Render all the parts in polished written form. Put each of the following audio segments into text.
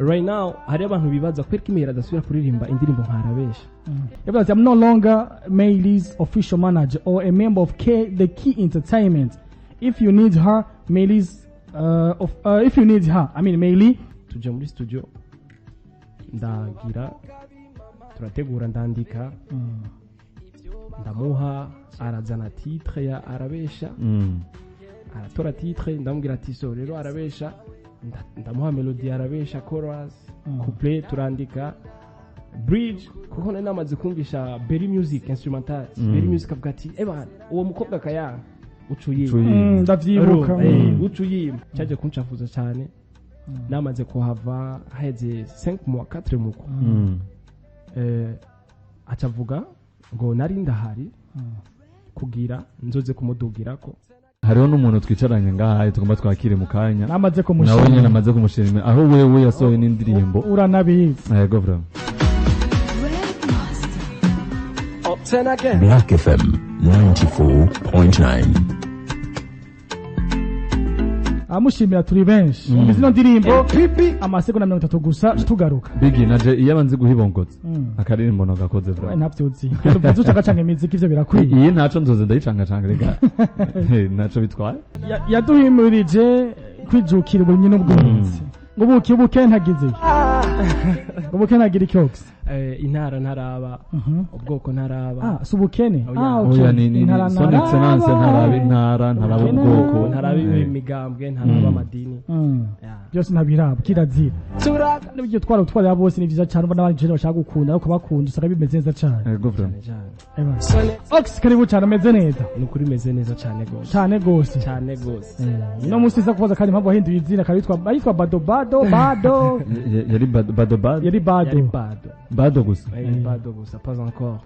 Right now hari abantu bibaza kubera ko Meili adasubira kuririmba indirimbo nka Arabesha. Yavuze ati, "I'm no longer Meili's official manager or a member of K, the Key Entertainment. If you need her, Meili's of, if you need her, I mean Meili." Tujya muri studio, ndagira turategura, ndandika, ndamuha, arazana titre ya Arabesha. Aratora titre, ndamubwira ati: "So rero Arabesha." Ndamuha melody ya Arabesha, chorus, couplet, turandika bridge, kuko nari namaze kumvisha Berry Music instrumental. Berry Music avuga ati: "Eba, uwo mukobwa kaya ucuyima." Ucuyima. Ndavyibuka. Ucuyima cyaje kuncafuza cyane. Namaze kuhava haheze 5 mois, 4 mois. Acavuga ngo nari ndahari kugira nzoze kumudugirako. Hariho n'umuntu twicaranye ngaha tugomba twakire mu kanya. Namaze nawe kumushimira. Nyine amaze kumushimira, aho wewe yasohoye n'indirimbo. Uranabizi. Yego, vraiment. Black FM 94.9. Amushimira turi benshi. Umva zino ndirimbo amasegonda 30 gusa, tugaruka. Bigi naje iyo abanze guhibongotsa akaririmbo nagakoze We vraiment. Ntavyo uzi, uvuze ucangacanga imiziki, ivyo birakwiye. Iyi ntaco nzoze ndayicangacanga, reka ntaco bitwaye. Yaduhimirije kwijukira uburimyi n'ubworozi, ngo buki buke ntagize iki, ngo buke ntagira icyokisi. Intara ntaraba, ubwoko ntaraba. Ah, si ubukene? Oya. Ah, okay. Oya, ni Intara son excellence ntaraba intara, ntaraba Ubukene. ubwoko. Ntaraba imigambwe, ntaraba amadini. Yeah. Byose ntabiraba, kirazira n'ibyo twara utwarira bose. Ni vyiza cyane, ubona abandi bashaka gukunda, ariko bakunda usanga bimeze neza cyane. Yego, vraiment. Cyane. Eba. Ox, karibu cyane, ameze neza? Ni ukuri meze neza cyane gose. Cyane gose. Cyane gose. Uno munsi iza kubaza kandi impamvu wahinduye izina, akaba yitwa Bado Bado Bado. Yari Bado Bado Bado. Yari Bado. Yari Bado. Bado gusa. Yari Bado gusa, pas encore.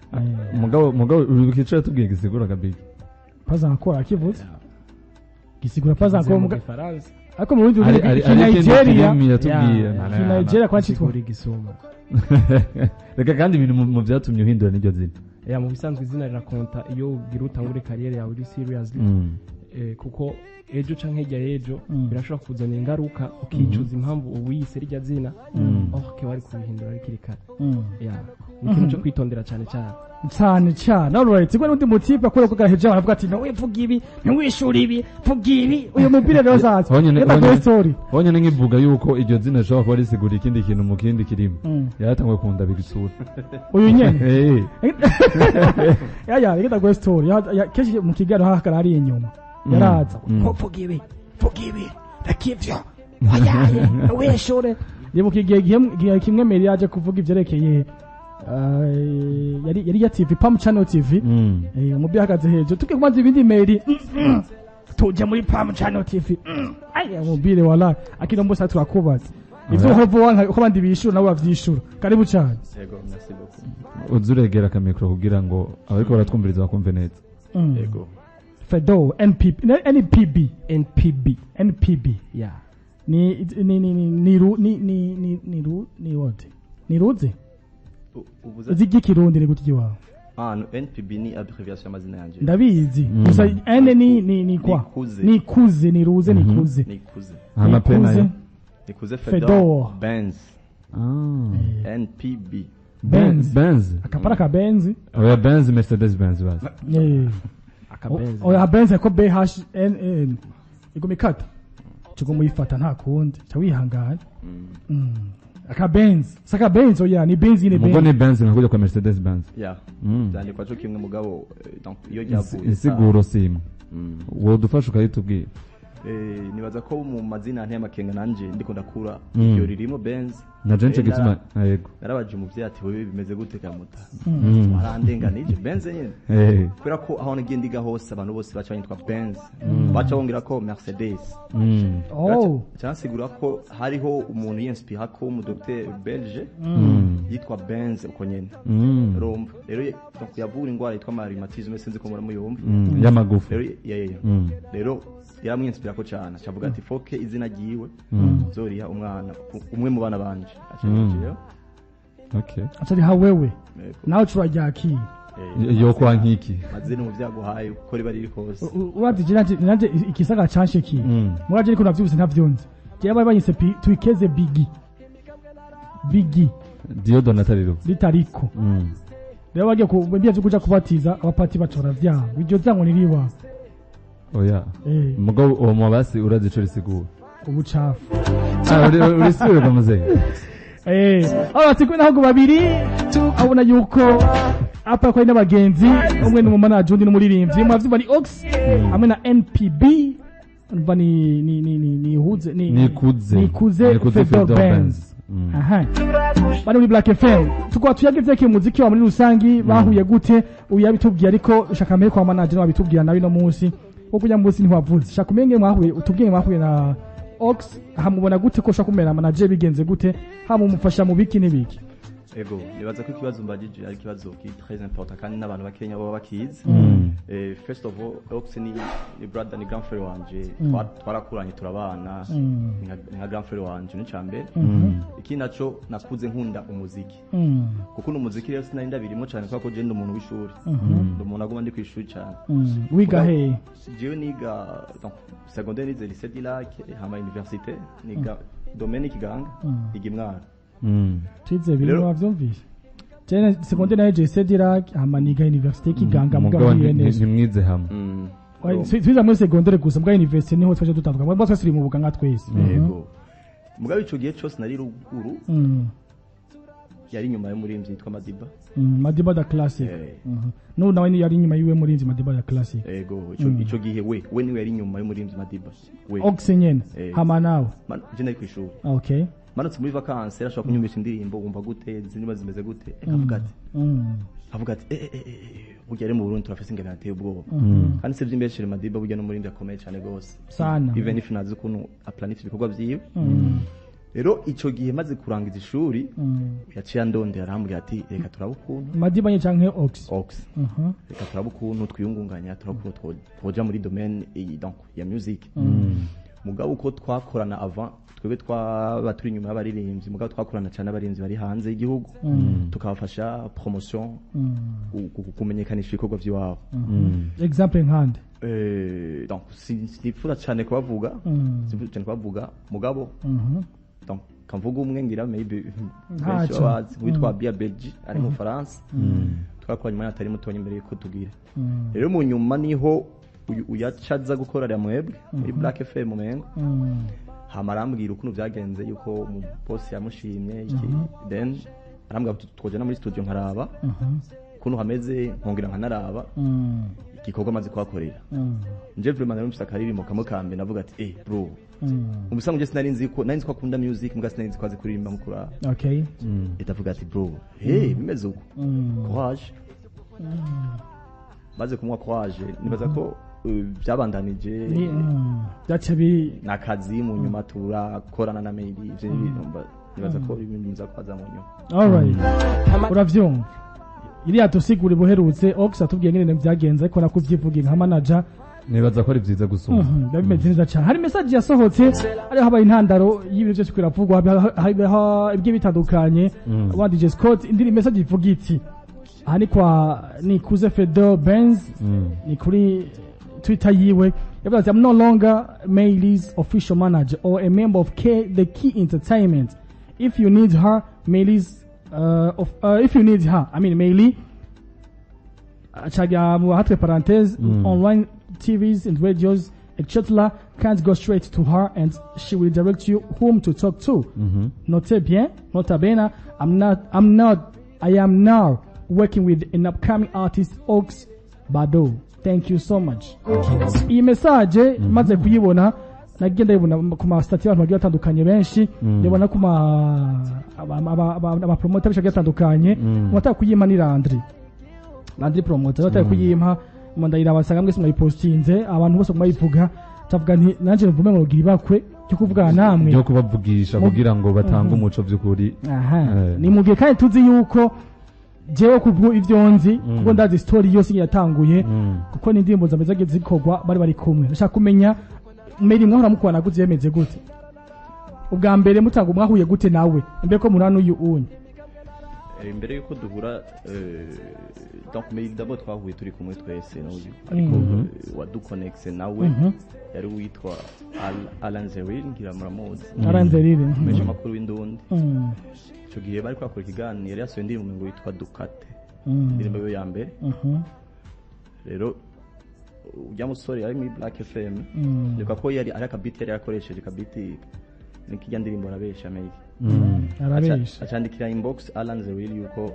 Mugabo uribuka ico yatubwiye gisigura kabigi? Pas encore akivuze gisigura pas encore mu muga Gifaransa. Ariko mu rundi Ari rurimi ari ki ari ikindi Nigeria. kirimi yatubwiye. Yeah. Ki Nigeria kwa cyitwa Gisigura igisuma. Reka kandi ibintu mu byatumye uhindura n'iryo zina. Ya, mu bisanzwe izina rirakonta iyo ugira utangure carrière yawe uri seriously. Kuko ejo canke hirya y'ejo birashobora kuzana ingaruka, ukicuza impamvu uwiyise rirya zina, oh ke wari kubihindura hakiri kare. Ya, ni ikintu cyo kwitondera cyane cyane. Cyane cyane. Alright, igwe n'undi mutipe akora ko gaheje, aravuga ati: "Nawe vuga ibi, ntiwishura ibi, vuga ibi." Uyu mupira rero zaza. Reba Honyene- story. Honyene nkivuga yuko iryo zina rishobora kuba risigura ikindi kintu mu kindi kirimo, yaratanguye kundaba igisura. Uyu nyene. Ya, reka ndaguhe story. Kenshi mu kiganiro hahakara hari inyuma yaraza: "Vuga ibi, vuga ibi, reka ivyo, oyaye, ntiwishure." Ndibuka igihe kimwe Meri yaje kuvuga ivyerekeye yari ya TV, Pam Channel TV. Umubyeyi ahagaze hejuru, tugiye kubanza ibindi, Meri tuje muri Pam Channel TV. Aya mubire wala akino mbose turakubaza ivyo uhova wanka uko abandi bishura, nawe bavyishura. Karibu cyane. Yego, merci beaucoup. Uze uregera akamikoro kugira ngo abariko baratwumviriza bakumve neza. Yego. Fedo NPB, NPB. NPB. NPB. Ya. Ni ru ni ni ni ni ru ni what, ni ruze. Ubuze Uzi iry'ikirundi ni gute iwawe? Ah no, NPB ni abbreviation y'amazina yanje. Ndabizi. Gusa N ni kwa Nikuze. Nikuze, ni ruze, nikuze. Nikuze. Hama pe nayo? Nikuze Fedor. Fedor Benz. Ah. NPB. Benz. Benz. Akapara ka Benz. Oya, Benz, Mercedes Benz bazi. Akabenzi. Oya, Benz ko B H N N iguma ikata, cyo muyifata nta kundi, ca wihangana. Aka Benz saka Benz, oya, ni Benz nyine. Mugo Benz. ni Benz nkakuja kwa Mercedes Benz. Yeah. Byandikwa cyo kimwe, mugabo donc iyo ryavuye Insiguro si imwe. Wodufasha ukayitubwira? Nibaza ko mu mazina nteye amakenga nanje ndiko ndakura, iyo ririmo Benz. Na je nico gituma, yego. Narabaje umuvyeyi ati: "Wewe bimeze gute kamuta warandenganije Benz nyene?" Kubera ko aho nagiye ndiga hose, abantu bose baca banyitwa Benz, baca bongera ko Mercedes. Oh. Cyansigura ko hariho umuntu yinspira ko umu docteur belge yitwa Benz uko nyene. Urumva rero, donc yavura indwara yitwa rhumatisme, sinzi ko muramuyumva. Y'amagufa. Rero ya. Rero yaramwinspira ko cyane, acavuga ati foke izina ryiwe zoriha umwana umwe mu bana banje. Aca rero Okay. Atari ha wewe. Yego. Nawe turaryakira. Yo kwa nkiki. Mazina umuvyeyi aguhaye uko riba riri kose. Uravye je nanje ikisaga canshekiye. Muraje, ariko navyibuse ntavyonze. Jewe bari banyise Twikeze Bigi. Biggie Dieudonné atariro. Ritariko. Rero bagiye ku biye byo kuja kubatiza, abapati baca baravyanga, iryo zina ngo niriwa. Oya. Mugabo uwo mubasi urazi ico risigura? Ubucafu. Ah, urisubire kwa muzehe. Aba bati kumwe n'abahungu babiri, abona yuko apa ko ari n'abagenzi, umwe ni umumanager, undi n'umuririmbyi. Mwavyumva, ni Ox hamwe na NPB, umva ni huze ni Nikuze. Nikuze. Nikuze. Fedor Fedor Benz. Benz. Aha bari muri Black FM, tukaba tuyaga ivyerekeye umuziki wa muri rusangi. Bahuye gute? Uyu yabitubwiye, ariko shaka mbere kwa manager wabitubwira nawe no munsi wo kujya munsi ntiwavuze. Shaka umenge mwahuye, utubwiye mwahuye na Ox, hamubona gute, ko ushaka kumera manager bigenze gute, hamumufasha mu biki n'ibiki? Ego, nibaza ko ikibazo mbagije ari ikibazo ki très important, kandi n'abantu bakenya baba bakizi. First of all, Ox ni brother, ni grand frère wanje. Twarakuranye, turabana, ni nka grand frère wanje, ni cambere. Ikindi naco, nakuze nkunda umuziki. Kuko umuziki rero sinari ndabirimo cyane, kubera ko je ndi umuntu w'ishuri, ndi umuntu aguma ndi kw'ishuri cyane. Wiga he? Jewe niga, donc secondaire nize lycée du Lac, hama université niga domaine Kiganga, iga Imwaro. Twize ibintu Rero- wavyumvise. Jene secondaire nayo lycée du Lac, hama niga université Kiganga, Mugabo mugabo UNS. ntimwize hamwe. Twize muri secondaire gusa, mbwa université niho twaje dutandukana, mbwa twese turi mu buganga twese. Yego, mugabo ico gihe cose nari ruguru, yari inyuma y'umuririmbyi yitwa Madiba. Madiba da Classic. N'ubu nawe ni yari inyuma yiwe murinzi Madiba da Classic. Ego, ico gihe we niwe yari inyuma y'umuririmbyi Madiba we. Ox nyene? Eh. Hama nawe? Je nari kw'ishuri. Manutse muri vacances, yarashobora kunyumvisha indirimbo, wumva gute, izi ndirimbo zimeze gute? Avuga ati avuga ati eh eh eh eh, burya rero mu Burundi turafise ingabire ateye ubwoba. Kandi si vy'imbeshere, Madiba burya n'umuririmbyi akomeye cyane gose. Sana. Even if nazi ukuntu aplanifye ibikorwa vyiwe. Rero ico gihe maze kurangiza ishuri, yaciye andondera, arambwira ati: "Reka turabe ukuntu." Madiba nye canke Ox? Ox. "Reka turabe ukuntu twiyungunganya, turabe ukuntu twoja muri domaine iyi, donc ya music." Mugabo uko twakorana avant, twebwe twaba turi inyuma y'abaririmbyi, mugabo twakorana cyane n'abaririmbyi bari hanze y'igihugu, tukabafasha promotion, kumenyekanisha ibikorwa by'iwabo. Exemple nkande? Donc sinifuza cyane kubavuga, sinifuza cyane kubavuga, mugabo donc kamvuga umwe, ngira maybe benshi Ntacyo. babazi, witwa Bia Belgi, ari mu Faransa. Twakoranye umwanya atari mutonya imbere yuko tugira. Rero mu nyuma niho uyu uyaca aza gukorera mwebwe muri Black FM umengo, hama arambwira ukuntu byagenze, yuko umu boss yamushimye iki, then arambwira ko twojana muri studio nkaraba ukuntu hameze, nkongera nkanaraba igikorwa amaze kuhakorera. Nje vraiment nari mfise akaririmbo kamwe ka mbere, navuga ati: "Eh bro." Mu bisanzwe nje sinari nzi ko, nari nzi ko akunda music, mbwa sinari nzi ko azi kuririmba nk'ukura. Ndavuga ati: "Bro, hey, bimeze uko, courage." Maze kumuha courage, nibaza ko byabandanije. Ni byaca bi Nakazi mu nyuma turakorana na Meili, ivyo nibaza ko ibintu biza kwaza mu nyuma. Alright, uravyumva, iriya tusigura buherutse Ox atubwiye ngene byagenze, ariko nakuvyivugira nka manager. Nibaza ko ari byiza gusumba. Biba bimeze neza cyane. Hari message yasohotse ariho habaye intandaro y'ibintu byose kwiravugwa ibigiye bitandukanye. Wa DJ Scott, indi message ivuga iti, aha ni kwa Nikuze Fedor Benz, ni kuri Twitter yiwe, yavuze ati: "I'm no longer Maylee's official manager or a member of K the Key Entertainment. If you need her, Maylee's of, if you need her, I mean Maylee, acaga mu hatwe parenthèse, online TVs and radios etc, can't go straight to her and she will direct you whom to talk to. Notez bien, nota bene, I'm not I am now working with an upcoming artist, Ox Bado. Thank you so much." Iyi message maze kuyibona, nagiye ndayibona ku ma status y'abantu bagiye batandukanye benshi, ndabona ku ma aba promoter benshi bagiye batandukanye. Uwataka kuyimpa ni Landry Promoter, wataka kuyimpa mu ndayiraba, nsanga mwese mwayipostinze, abantu bose mwayivuga. Ndavuga nti nanje mvume ngo rugira ibakwe cyo kuvugana namwe, byo kubavugisha kugira ngo batange umuco by'ukuri. Aha. Eh. Ni mu gihe kandi tuzi yuko jewe kubwo ivyo nzi, kuko ndazi story yose yatanguye, kuko n'indirimbo zameze zagiye zikorwa bari kumwe. Ndashaka kumenya, Mary mwahora mukorana gute, yemeze gute ubwa mbere mutanga, mwahuye gute nawe imbere ko murana uyu unye? Imbere yuko duhura, donc mais d'abord twahuye turi kumwe twese n'uyu, ariko waduconnecte nawe yari uwitwa Alan Zeril, ngira muramuzi. Aranzerire. Menshi amakuru w'indundi. Ico gihe bari kwakora ikiganiro, yari yasohoye indirimbo ngo yitwa Dukate, indirimbo yiwe ya mbere. Rero ujya musore yari muri Black FM, ndibuka ko yari ari akabiti yari yakoresheje, kabiti nikijya ndirimbo arabesha maybe. Arabesha. Acandikira inbox Alan Zewil yuko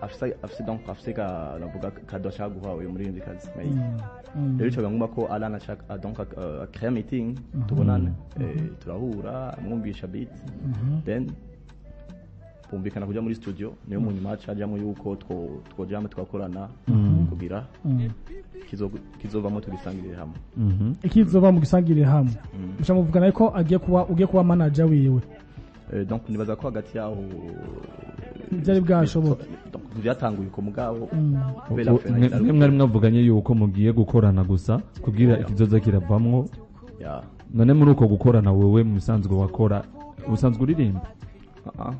afise, donc afise ka, navuga cadeau ashaka guha uyu muririmbyikazi maybe. Rero ico ngomba ko Alan ashaka, donc créer meeting, tubonane. Turahura, amwumvisha beat, then bumvikana kuja muri studio. Niyo mu nyuma hacajamwo yuko twojamo twakorana kugira kizovamo tugisangirire hamwe. Ikizova mu gisangirire hamwe, muca muvugana ko agiye kuba, ugiye kuba manager wiwe. Donc nibaza ko hagati yaho Byari bwashoboke. Donc ntibyatanguye uko, mugabo kubera Mwe mwari mwavuganye yuko mugiye gukorana gusa kugira ikizoza kiravamwo. Ya. None muri uko gukorana, wewe mu bisanzwe wakora, usanzwe uririmba? Ah,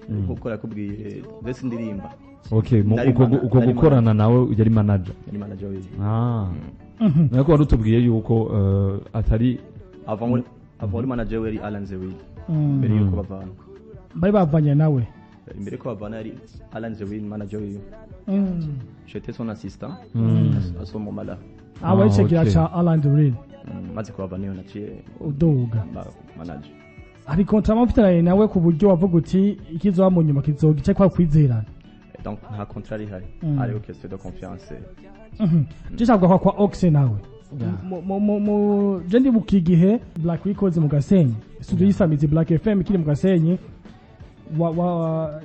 nkuko yakubwiye, mbese ndirimba. Okay, Nari uko nari gukorana nawe yari manager? Yari manager wiwe. Ah, nako wari utubwiye yuko atari avant muri manager we yari Alan Zewil mbere yuko bavana. Bari bavanye nawe. Imbere ko bavana yari Alan Zewil manager wiwe. J'étais son assistant à ce moment-là. Aba Ah, icegera okay. ca Alan Durin. Maze kuhava niyo naciye uduga mba manager. Hari contrat mufitanye nawe ku buryo wavuga uti ikizoba mu nyuma kizogice kwa kwizerana? Donc nta contrat ihari, hariho question de confiance. Je nshaka kwa Ox nawe. Mu je ndibuka igihe Black Records mu Gasenyi, studio y'isamizi Black FM kiri mu Gasenyi, wa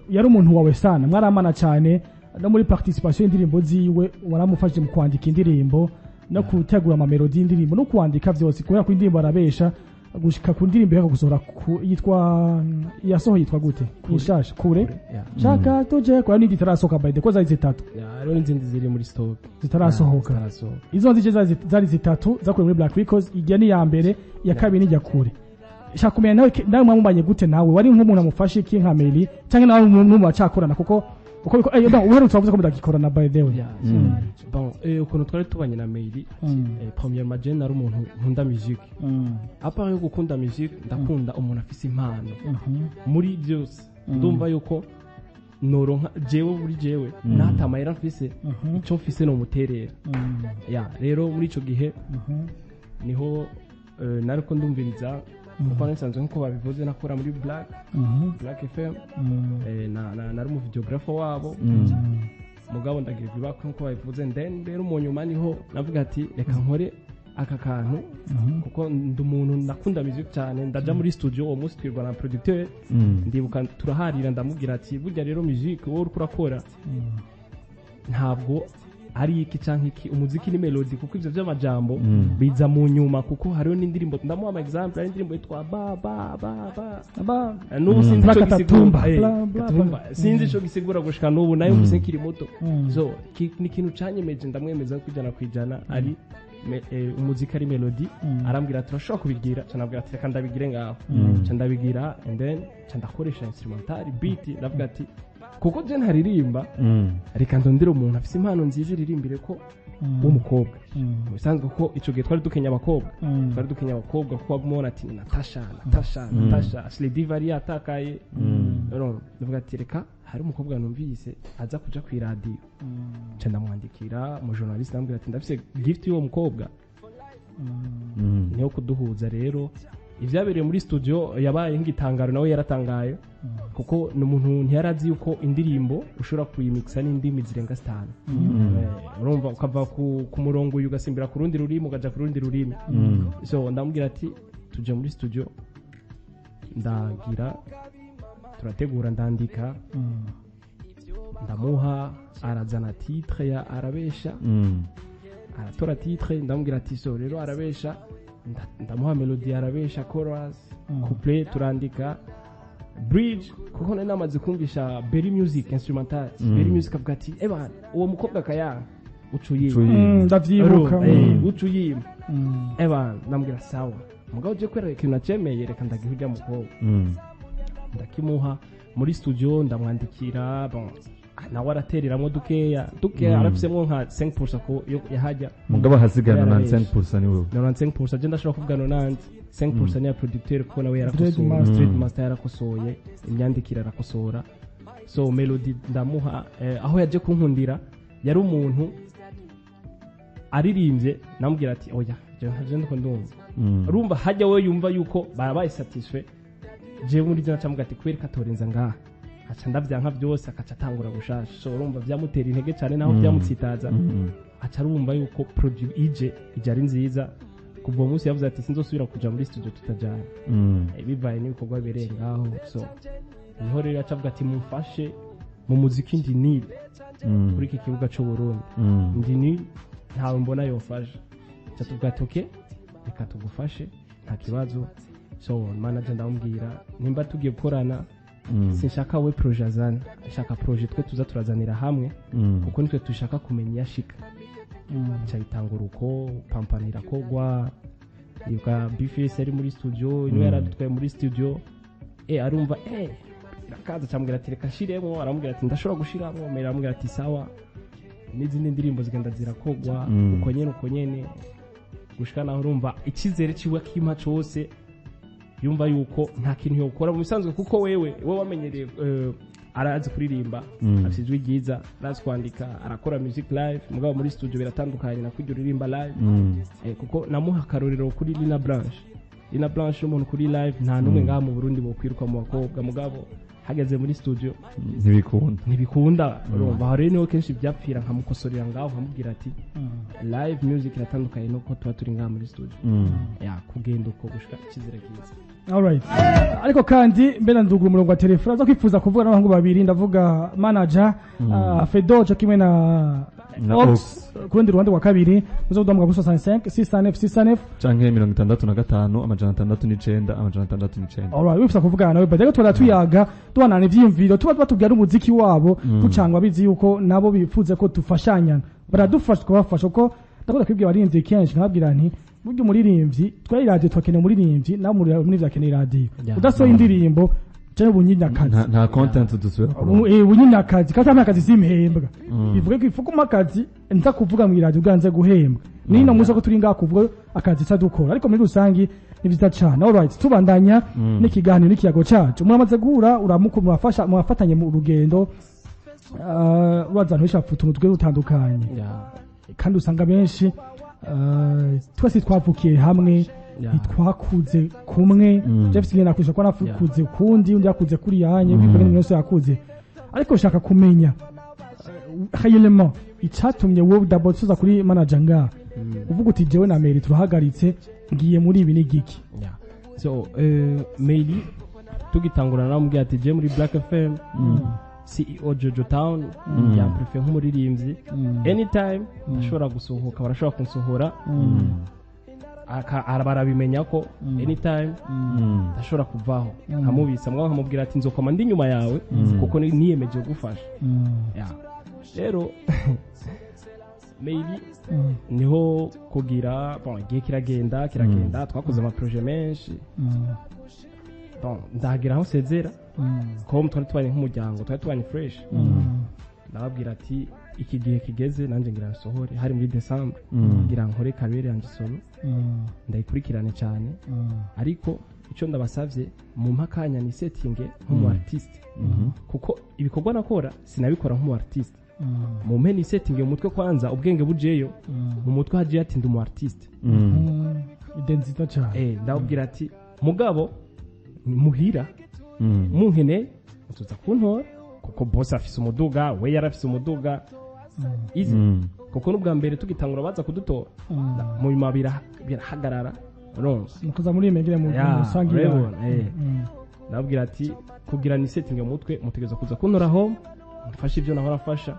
yari umuntu wawe sana, mwaramana cyane no muri participation y'indirimbo ziwe, waramufashije mu kwandika indirimbo no gutegura amamelodi y'indirimbo no kwandika byose, kubera ko indirimbo arabesha gushika ku ndirimbo iheruka gusohora yitwa, yasohoye yitwa gute, kushasha kure? Yeah. Shaka tuje kwa n'indi itarasohoka, by the ko zari zitatu. Yeah, hariho n'izindi ziri muri stock. Zitarasohoka. Zitarasohoka. Izo nzije zari zitatu zakuwe muri Black Records, ijya ni iya mbere, iya kabiri nijya kure. Shaka kumenya nawe mwamubanye gute? Nawe wari nk'umuntu amufashe iki nka Meli, cyangwa nawe n'umuntu bacakorana? Kuko uko biko no, uherutse wavuze ko mudagikorana, by the way. Yeah. Bon, ukuntu twari tubanye na Meili, premièrement je nari umuntu nkunda musique. À part yo gukunda musique, ndakunda umuntu afise impano muri byose. Ndumva yuko noronka jewe buri jewe nata amahera mfise, icyo mfise no muterera. Ya, rero muri ico gihe niho nariko ndumviriza, kuko nsanzwe, nkuko babivuze, nakora muri Black FM. Nari umu videographer wabo, mugabo ndagira ibibako nkuko babivuze. Then rero mu nyuma niho navuga ati reka nkore aka kantu, kuko ndi umuntu ndakunda music cyane. Ndaja muri studio uwo munsi, twirwa na producteur. Ndibuka turaharira, ndamubwira ati burya rero music wowe uriko urakora ntabwo ari iki canke iki, umuziki ni melody, kuko ivyo vy'amajambo biza mu nyuma, kuko hariho n'indirimbo, ndamuha ama example, hari indirimbo yitwa ba ba ba ba Ba n'ubu sinzi Bla ico Katatumba. gisigura. Bla, bla, Katatumba. bla. Sinzi ico gisigura gushika n'ubu, nayo mvise nkiri muto. So ni ikintu canyemeje, ndamwemeza ko 100% ari umuziki ari melody. Arambwira ati turashobora kubigira. Ca ndabwira ati reka ndabigire ngaho. Ca ndabigira, and then ca ndakoresha instrumental beat. Ndavuga ati kuko je ntaririmba, reka ndondere umuntu afise impano nziza iririmbire ko w'umukobwa. Mu bisanzwe ko ico gihe twari dukenya abakobwa, twari dukenya abakobwa, kuko wagumubona ati ni Natasha, Natasha, Natasha, Ashley Diva yari yatakaye. Rero ndavuga ati reka hari umukobwa numvise aza kuja ku iradiyo. Nca ndamwandikira mu journaliste, ndamubwira ati ndafise gift y'uwo mukobwa. Niyo kuduhuza. Rero ivyabereye muri studio yabaye nk'igitangaro, nawe yaratangaye, kuko ni umuntu ntiyarazi yuko indirimbo ushobora kuyimixa n'indimi zirenga zitanu. Urumva ukava ku murongo uyu ugasimbira ku rundi rurimi, ukaja ku rundi rurimi. So ndamubwira ati tuje muri studio, ndagira turategura, ndandika, ndamuha, arazana titre ya arabesha. Aratora titre, ndamubwira ati so rero arabesha, ndamuha melody arabesha, chorus, couplet, turandika bridge, kuko nari namaze kumvisha Berry Music instrumental. Berry Music avuga ati eba uwo mukobwa kayanga ucuyima. Ucuyima. Ndavyibuka. Ucuyima. Eba ndamubwira sawa, mugabo uje kwereka ikintu nacemeye, reka ndagiha ujya mukobwa. Ndakimuha muri studio, ndamwandikira. Bon, Nawe aratereramwo dukeya dukeya, arafisemwo nka 5% ko yo yahajya. Mugabo hasigana Yarabeshe. 95% ni wewe. 95%, je ndashobora kuvuga 95% ni ya producteur, kuko nawe yarakosoye. Dread Master. Dread Master yarakosoye imyandikire, arakosora. So melody ndamuha, aho yaje kunkundira yari umuntu aririmbye namubwira ati: "Oya, je ntavyo ndiko ndumva." Urumva hajya we yumva yuko barabaye satisfait. Jewe muri byo nacamuga ati: "Kubera katorenza ngaha," aca ndavyanka byose, akaca atangura gushasha. So urumva byamutera intege cyane naho byamutsitaza, aca arumva yuko produit ije ari nziza. Kuva uwo munsi yavuze ati: "Sinzosubira kuja muri studio tutajana." Bivaye n'ibikorwa bibereye ngaho. So niho rero aca avuga ati: "Mumfashe mu muziki, ndi nil kuri iki kibuga c'u Burundi, ndi nil, ntawe mbona yofasha." Aca tuvuga ati: "Okay, reka tugufashe, nta kibazo." So manager ndamubwira: "Nimba tugiye gukorana, sinshaka we projet azana, nshaka projet twe tuza turazanira hamwe, kuko nitwe dushaka kumenya iyo ashika." Nca bitangura uko, pampanira kogwa ibuka bifisi ari muri studio, niwe yaradutwaye muri studio. Arumva irakaza, acambwira ati: "Reka nshiremo." Aramubwira ati: "Ndashobora gushiramo." Mera aramubwira ati: "Sawa." N'izindi ndirimbo zigenda zirakogwa uko nyene, uko nyene, gushika naho urumva icyizere ciwe akimpa cose, yumva yuko nta kintu yokora mu bisanzwe, kuko wewe we wamenyereye, arazi kuririmba, afite ijwi ryiza, arazi kwandika, arakora music live. Mugabo muri studio biratandukanye na kurya uririmba live. Kuko namuha akarorero kuri Lina Blanche. Lina Blanche umuntu kuri live nta n'umwe ngaha mu Burundi bokwiruka mu bakobwa, mugabo hageze muri studio ntibikunda. Ntibikunda. Urumva aho rero niho kenshi byapfira, nkamukosorera ngaho, nkamubwira ati: "Live music iratandukanye nuko tuba turi ngaha muri studio." Ya kugenda uko gushika icyizere kiza. Alright. Ariko kandi mbena ndugura umurongo wa telefone aza kwifuza kuvuga n'abahungu babiri, ndavuga manager Fedo cyo kimwe na Na Ox. Ox. Ku rundi ruhande rwa kabiri muzo kuduhamagara kuri 65 609 609 canke 65 609 609. Alright, wifuza kuvugana nawe bajya twara tuyaga, duhanana ivyiyumviro, tuba batubwira n'umuziki wabo, ducangwa bizi yuko nabo bifuze ko dufashanya, baradufasha tukabafasha, kuko ndakunda kwibwira abaririmbyi kenshi, nkababwira nti burya umuririmbyi twari radio twakeneye umuririmbyi, nawe umuririmbyi akeneye radio. Udasohoye indirimbo canke ubunyinakazi, Nta content dusubira kuronka. Ubunyinakazi kandi nta kazi simpembwa, bivuge ko ifuka akazi nza kuvuga mu radio bwanze guhembwa nino muzi ko turi ngaha kuvuga akazi ca dukora, ariko muri rusangi ni vyiza cane. Alright, tubandanya n'ikiganiro n'ikiyago cacu. Muramaze guhura, uramuku murafasha, murafatanye mu rugendo, uraza abantu benshi bapfa utuntu tugiye dutandukanye, kandi usanga benshi, twese twavukiye hamwe, ntitwakuze kumwe. Jeff ngena nakusha ko nakuze ukundi, undi yakuze kuri yanye, bivanye n'umuntu wese yakuze. Ariko ushaka kumenya réellement icatumye wowe d'abord tuza kuri manager nga uvuga uti: "Jewe na Mary turahagaritse, ngiye muri ibi," ni giki? Yeah. So Meili tugitangura naramubwiye ati: "Je muri Black FM, CEO Jojo Town yamprefe nk'umuririmbyi, anytime ndashobora gusohoka, barashobora kunsohora." Barabimenya ko anytime ndashobora kuvaho, nkamubitsa mwa nkamubwira ati: "Nzokoma ndi inyuma yawe, kuko niyemeje gufasha." Yeah. Rero Meili niho kugira, bon, igihe kiragenda kiragenda, twakoze amaproje menshi. Bon, ndahagera aho nsezera com twari tubanye nk'umuryango, twari tubanye fresh. Ndababwira ati: "Iki gihe kigeze nanjye ngira nsohore." Hari muri December, ngira nkore carrière yanjye solo, ndayikurikirane cyane, ariko icyo ndabasavye, mumpe akanya ni setting nk'umu artiste, kuko ibikorwa nakora sinabikora nk'umu artiste. Mumpe ni setting mu mutwe kwanza, ubwenge bujeyo mu mutwe, hagiye ati: "Ndi umu artiste." Idée nziza cyane. Ndababwira ati: "Mugabo muhira munkeneye mutuza kuntora, kuko boss afise umuduga, we yarafise umuduga easy." Kuko n'ubwa mbere tugitangura baza kudutora, mu nyuma birahagarara, urumva. Mukaza muri imegere mu Ya, musangi. Urabibona. Ndababwira ati: "Kugira ni setting mu mutwe, mutegereza kuza kuntora home, mfashe ibyo nahora afasha.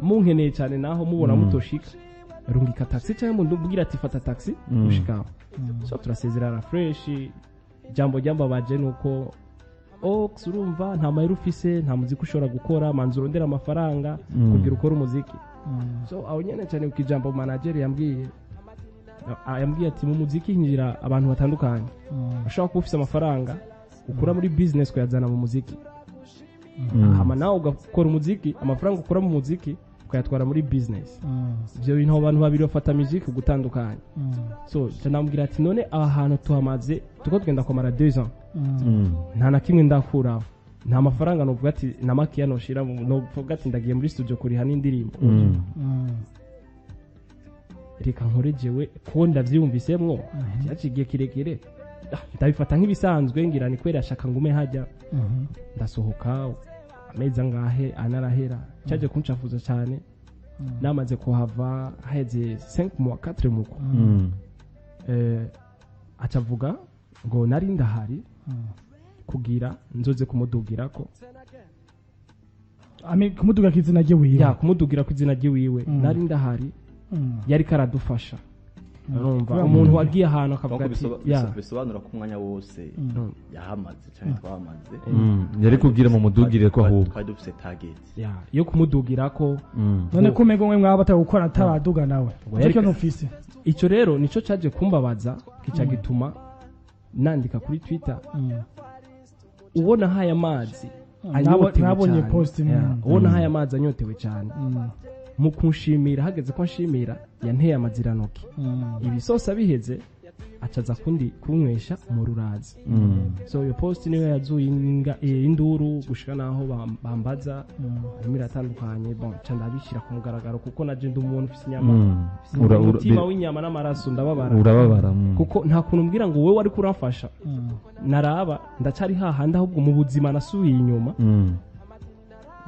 Munkeneye cyane naho mubona mutoshika, rungika taxi cyangwa mubwira ati: 'Fata taxi ushikaho.'" So turasezerana fresh. Jambo ryambabaje nuko Ox, urumva nta mahera ufise, nta muziki ushobora gukora, manza urondera amafaranga kugira ukore umuziki. So aho nyene cyane ku ijambo manager yambwiye, yambwiye ati: "Mu muziki hinjira abantu batandukanye, ushobora kuba ufise amafaranga ukura muri business kuyazana mu muziki." Hama nawe ugakora umuziki, amafaranga ukura mu muziki ukayatwara muri business. Ivyo bintu, abo bantu babiri bafata music gutandukanye. So nca ndamubwira ati: "None aha hantu tuhamaze, tuko tugenda kumara 2 ans, nta na kimwe ndakuraho, nta mafaranga novuga ati na makeya noshira novuga ati ndagiye muri studio kuriha n'indirimbo. Reka nkore jewe ko ndavyiyumvisemwo." Cyaciye igihe kirekire. Ah, ndabifata nk'ibisanzwe, ngira ni kubera ashaka ngume hajya. Ndasohoka, amezi angahe anarahera. Cyaje kuncafuza cyane namaze kuhava haheze 5 mois, 4 mois. Acavuga ngo nari ndahari kugira nzoze kumudugirako. Ami kumuduga kizina rye wiwe? Ya, kumudugira ku izina ryiwiwe. Nari ndahari, yari karadufasha. Urumva, umuntu wagiye ahantu akavuga Donc ati ya bisobanura ko umwanya wose yahamaze cyangwa twahamaze Yari kubwira mu mudugire ko ahubwo twari dufise target. Ya, yo kumudugirako. None ko umengo mwe mwaba batari gukora ataraduga nawe? Ngo yari- Icyo ntufise. Icyo rero nico caje kumbabaza, kica gituma nandika kuri Twitter. Ubona haye amazi anyotewe Nabonye cyane. post. Ya, ubona haye amazi anyotewe cyane. Mu kunshimira, hageze ko nshimira, yanteye amaziranoki. Ibisosa biheze, acaza kundi kunywesha mu rurazi. So iyo post niyo yazuye induru gushika naho bambaza harimo iratandukanye. Bon, ca ndabishyira ku mugaragaro kuko naje ndi umuntu ufise inyama, ufise umutima w'inyama n'amaraso, ndababara. Urababara. Kuko nta kuntu umbwira ngo wowe wari kuramfasha, naraba ndacari hahandi, ahubwo mu buzima nasubiye inyuma.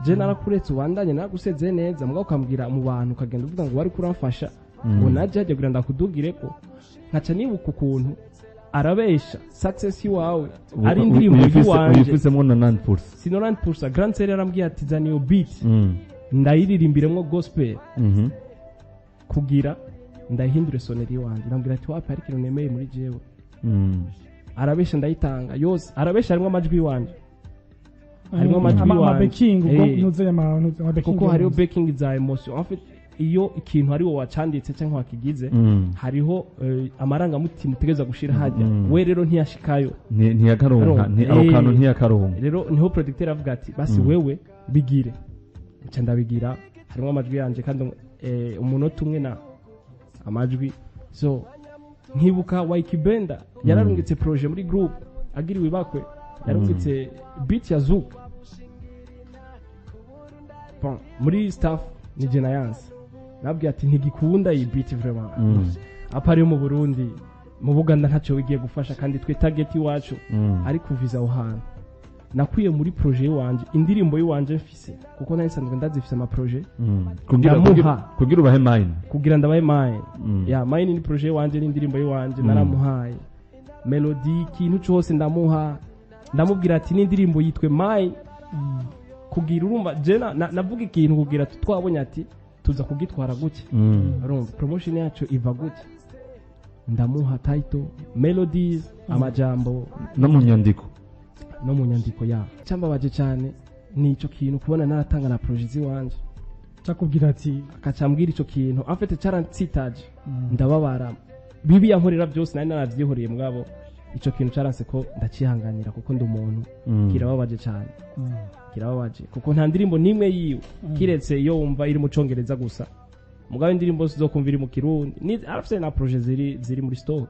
Je narakuretse ubandanye, nagusezeye neza, mugabo ukambwira mu bantu, ukagenda uvuga ngo wari kuramfasha, ngo naje hajya kugira ndakudugireko. Nkaca nibuka ukuntu arabesha success iwawe ari indirimbo y'iwanje. Uyifisemo na 9%. Si 90%. Grand Sere yarambwiye ati: "Zana iyo beat ndayiririmbiremo gospel kugira ndayihindure sonnerie iwanje." Ndambwira ati: "Wapi, hari ikintu nemeye muri jewe." Arabesha ndayitanga yose, arabesha harimo amajwi iwanje, harimo amajwi iwanje. Ama backing ubwo nuze ama backing. Kuko hariho backing za emotion. En fait, iyo ikintu ari wowe wacanditse cyangwa wakigize, hariho amarangamutima utegereza gushira hajya. We rero ntiyashikayo. Ntiyakaronka. Urumva? Ako kantu ntiyakaronka. Rero niho producteur avuga ati: "Basi wewe bigire." Nca ndabigira, harimo amajwi yanje kandi umunota umwe na amajwi. So nkibuka Waikibenda yararungitse projet muri group, agiriwe ibakwe, yarungitse beat ya Zouk. Bon, muri staff ni je nayanse, nabwiye ati: "Ntigikunda iyi beat vraiment." Apa ari mu Burundi, mu Buganda ntacyo wigiye gufasha, kandi twe target iwacu ari kuviza aho hantu. Nakwiye muri projet yiwanje, indirimbo yiwanje mfise, kuko nari nsanzwe ndazifise ama projet. Kugira Ndamuha. kugira ubahe mine. Kugira ndabaye mine. Ya mine ni projet yiwanje, n'indirimbo yiwanje. Naramuhaye melody, ikintu cyose ndamuha, ndamubwira ati: "N'indirimbo yitwe mine." Kugira urumva je navuga ikintu kugira twabonye ati tuza kugitwara gutya. Urumva promotion yacu iva gutya, ndamuha title, melodies, amajambo. No mu nyandiko. No mu nyandiko yabo. Cyambabaje cyane ni ico kintu, kubona naratanga na projet ziwanje, Cakubwira ati akacambwira ico kintu. En fait cyarantsitaje, ndababara. Bibi yankorera byose nari naravyihoreye, mugabo ico kintu caranse ko ndacihanganira kuko ndi umuntu. Kirababaje cyane, kirababaje kuko nta ndirimbo n'imwe yiwe kiretse iyo wumva iri mu Congereza gusa, mugabo indirimbo zo kumva iri mu Kirundi ni arafise na projet ziri muri stock,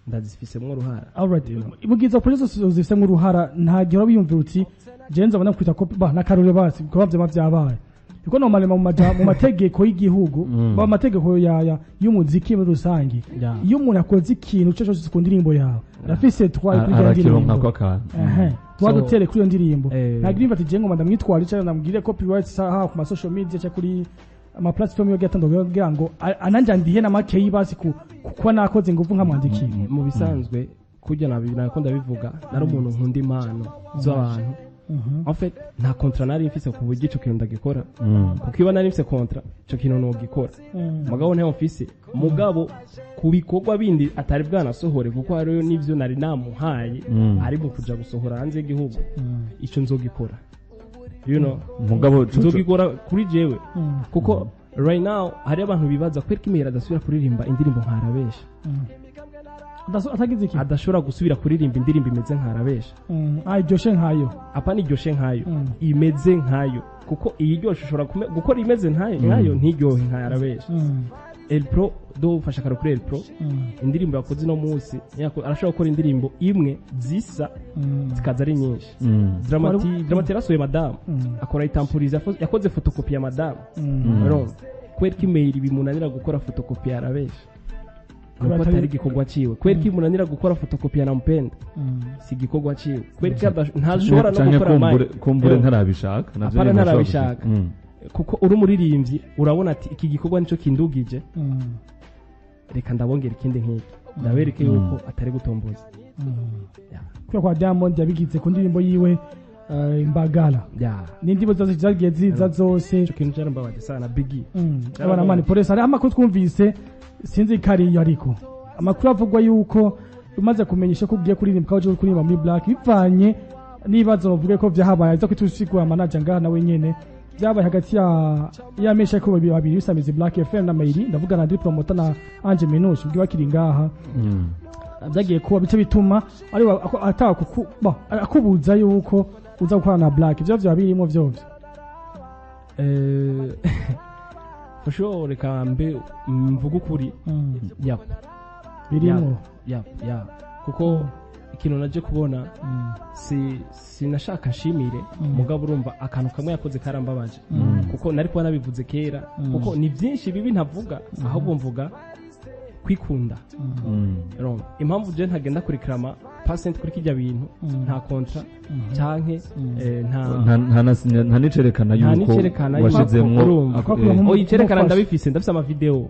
ndazifisemwo uruhara. Alright, mugize projet zose zifisemo uruhara, nta gihe wiyumvira uti je nzabona kwita ko ba nakarure basi kuba vyama vyabaye, kuko normalement mu mategeko y'igihugu, mu mategeko ya y'umuziki muri rusange, iyo umuntu akoze ikintu cyo cyose ku ndirimbo yawe, arafise droit kuri iyo Arakironka ndirimbo. ko akantu. Ehe, tuba dutere kuri iyo ndirimbo. Ntabwo iririmba ati je ngoma ndamwitwara cyangwa ndamubwire copyright saha ku ma social media cyangwa kuri ama platform yo atandukanye kugira ngo ananje andihe na makeyi basi kuba nakoze ingufu nkamwandikira. Mu bisanzwe kurya nako ndabivuga, nari umuntu nkunda impano z'abantu. En fait nta contrat nari mfise ku buryo ico kintu ndagikora, kuko iyo nari mfise contrat ico kintu nogikora, mugabo ntayo mfise. Mugabo ku bikorwa bindi atari bwanasohore, kuko hariyo n'ivyo nari namuhaye ari mu kuja gusohora hanze y'igihugu, ico nzogikora. Mugabo Nzogikora kuri jewe, kuko right now hari abantu bibaza kubera ko Imihera adasubira kuririmba indirimbo nkarabesha. Atagize iki? Adashobora gusubira kuririmba indirimbo imeze nka Arabesha. Ah, iryoshe nkayo? Apa niryoshe nkayo, imeze nkayo, kuko iyi ryoshe ushobora gukora imeze nkayo ntiryohe nka Arabesha. El Pro do ufasha karo kuri El Pro, indirimbo yakoze ino munsi arashobora gukora indirimbo imwe zisa zikaza ari nyinshi. Dramati yarasohoye Madamu, akora itampuriza, yakoze photocopy ya Madamu. Urumva kubera ko email bimunanira gukora photocopy ya Arabesha, Kubera nuko atari igikorwa ciwe. Kubera ko bimunanira gukora photocopy ya Nampenda, si igikorwa ciwe. Kubera ko ntashobora no Canke gukora kumbure mic. Kumbure ntarabishaka navyo Apana, nyene ntarabishaka. Kuko uri umuririmbyi urabona ati iki gikorwa nico kindugije, reka ndabongera ikindi nk'iki, ndabereke yuko atari gutomboza. Kubera kwa Diamond yabigize ku ndirimbo yiwe Imbagala n'indirimbo zose zagiye ziza zose. Ico kintu cyarambabaje sana, Biggie. Abana mani polisi, hari amakuru twumvise, sinzi ko ariyo, ariko amakuru avugwa yuko umaze kumenyesha ko ugiye kuririmba, ko uje kuririmba muri Black, bivanye n'ibibazo bavuge ko vyahabaye, aza kwitusigura manager ngaha nawe nyene, byabaye hagati ya mesha ko babiri babiri bisamizi Black FM na Meiri, ndavuga na Promoter na Ange Minouche ubwo bakiri ngaha, byagiye kuba bice bituma ari ataka akubuza yuko uza gukorana na Black. Ivyo vyoba birimo vyovyo? For sure, reka mbe mvuge ukuri, yap. Birimo? Yap, ya, kuko ikintu naje kubona, si sinashaka nshimire, mugabo urumva akantu kamwe yakoze karambabaje, kuko nari kuba nabivuze kera, kuko ni byinshi bibi ntavuga, ahubwo mvuga kwikunda. Urumva impamvu je ntagenda kurikrama percent kuri kijya bintu, nta contrat canke nta Nta nicerekana Nta yuko nicerekana yuko washizemwo urumva. Oya, icerekana Umufasha. ndabifise, ndafise amavideo.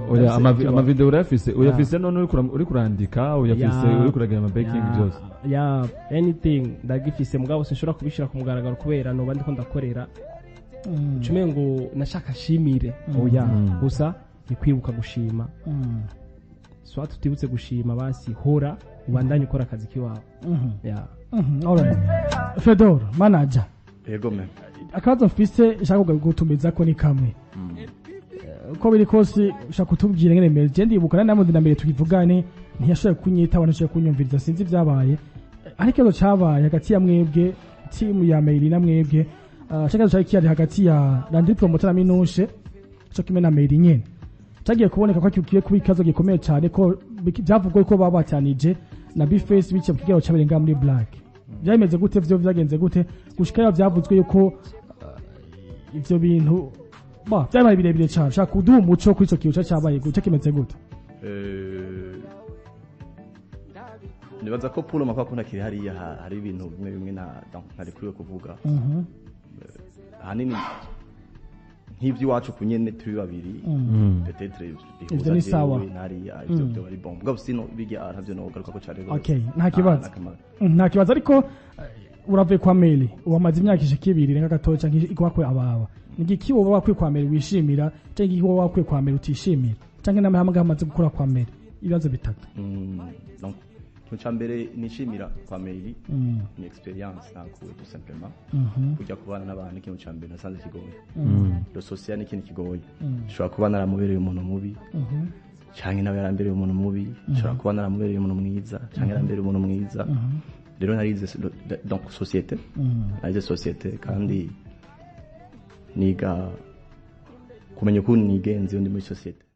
Oya, Ndafise amavideo urayafise? Uyafise none uri kurandika, uyafise uri kuragira ama backing byose? Ya, anything ndagifise, mugabo sinshobora kubishira ku mugaragaro kubera noba ndiko ndakorera cume ngo nashaka nshimire. Oya, gusa ni kwibuka gushima. Soit tutibutse gushima, basi hora ubandanye ukora akazi kiwawe, ya. Alright. Fedor manager. Yego me. Akabazo mfise nshaka gutumiza ko ni kamwe. Uko biri kose ushaka kutubwira ngene meze. Je ndibuka nari namuzi na mbere tukivugane, ntiyashoboye kunyita, abantu ntiyashoboye kunyumviriza, sinzi ibyabaye. Ariko ikibazo cabaye hagati ya mwebwe team ya Meiri na mwebwe, ikibazo cari kihari hagati ya Landry Promoter na Minushe co kimwe na Meiri nyene, cyagiye kuboneka ko kigiye kuba ikibazo gikomeye cyane, ko byavugwa ko baba batanije na Bface biciye mu kiganiro cyabereye ngaha muri Black. Byameze gute? Vyo byagenze gute gushika yaho byavuzwe yuko ivyo bintu ba byabaye birebire cyane? Shaka kuduha umuco kuri ico kintu cyabaye gute, kimeze gute? Nibaza ko Paul makwa ko ntakiri hariya, hari ibintu bimwe bimwe na donc ntari kuriwe kuvuga. Ahanini nk'ivy'iwacu kunyene turi babiri, peut-être bihuza. Ivyo ni sawa. Jewe nariya ivyo byo ari bon, mugabo sino bijya ntavyo no garuka ko cyane rwose. Okay, nta kibazo. N'akamaro. Nta kibazo, ariko uravuye kwa Meli, wamaze imyaka ishika 2 renga gatoya canke ikwakwe ababa, ni igiki woba wakwiye kwa Meli wishimira, canke igiki woba wakwiye kwa Meli utishimira, canke n'amahanga amaze gukora kwa Meli? Ibibazo bitatu. Donc ikintu ca mbere nishimira kwa Meiri ni experience nakuwe, tout simplement. Kujya kubana n'abantu, ikintu ca mbere nasanze kigoye, le social ni ikintu kigoye. Nshobora kuba naramubereye umuntu mubi, canke nawe yarambereye umuntu mubi. Nshobora kuba naramubereye umuntu mwiza, canke yarambereye umuntu mwiza. Rero narize donc société, narize société kandi niga kumenya ukuntu nigenza iyo ndi muri société.